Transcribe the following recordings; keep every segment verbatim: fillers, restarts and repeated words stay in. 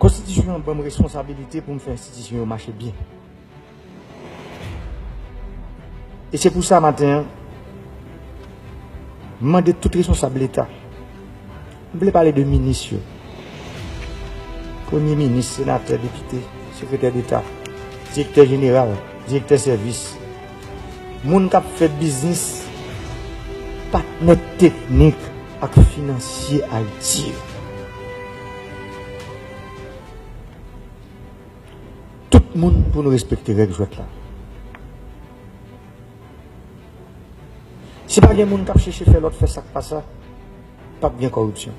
Konstitisyon an ban m responsabilite pou m fè enstitisyon yo mache byen. E se pou sa maten an, m mande tout responsab Leta. M vle pale de minis yo. Premye minis, senatè, depite, sekretè deta, direktè jeneral, direktè sèvis, moun k ap fè biznis, patnè teknik ak finansye Ayiti yo. Tout moun pou nou respekte règ jwèt la. Si pa gen moun k ap chèche fè lòt fè sa k pa sa, p ap gen kòripsyon.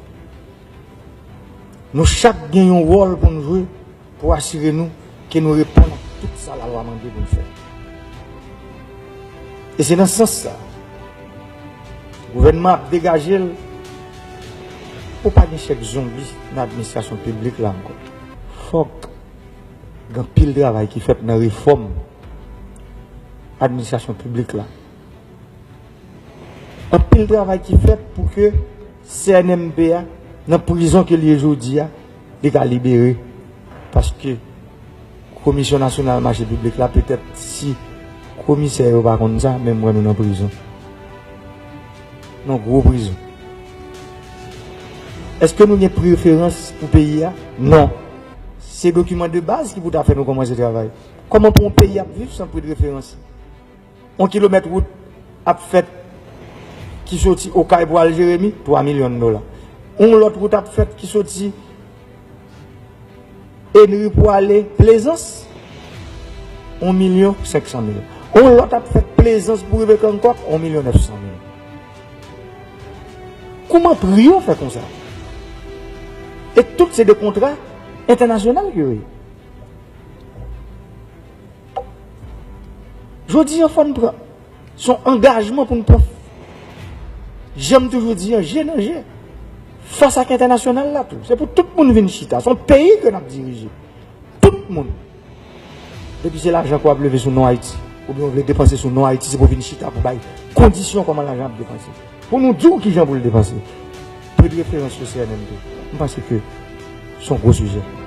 Nou chak gen yon wòl pou n jwe pou asire nou ke nou reponn ak tout sa lalwa mande pou n fè. E se nan sans sa, gouvènman ap degaje l pou pa gen chèk zonbi nan administrasyon piblik la ankò. Fòk gen anpil travay ki fèt nan refòm administrasyon piblik la. Anpil travay ki fèt pou ke C N M P a, nan prizon ke l ye jodi a, li ka libere. Paske Komisyon Nasyonal Mache Piblik la, petèt si komisè yo pa konn sa, men m wè nou nan prizon. Nan gwo prizon. Èske nou gen preferans pou peyi a? Non. Se dokiman de baz ki pou ta fè nou kòmanse travay. Kòman pou yon peyi ap viv san pri de referans? Yon kilomèt wout ap fèt ki soti Okay pou al Jeremi, twa milyon dola. Yon lòt wout ap fèt ki soti Enri pou ale Plezans, yon milyon senk san mil. Yon lòt ap fèt Plezans pou rive Kannkòk, yon milyon nèf san mil. Kouman pri yo fè konsa? E tout se de kontra entènasyonal ke yo ye. Jodi an, fò n pran. Se yon angajman pou n pran. Jan m toujou di an, je nan je. Fas ak entènasyonal la tou. Se pou tout moun vin chita. Se yon peyi ke n ap dirije. Tout moun. Depi se lajan ke w ap leve sou non Ayiti, oubyen w vle depanse sou non Ayiti, se pou w vin chita pou bay kondisyon kòman lajan ap depanse. Pou nou di w kijan pou l depanse. Pri de referans yo C N M P. M panse ke se yon gwo sijè.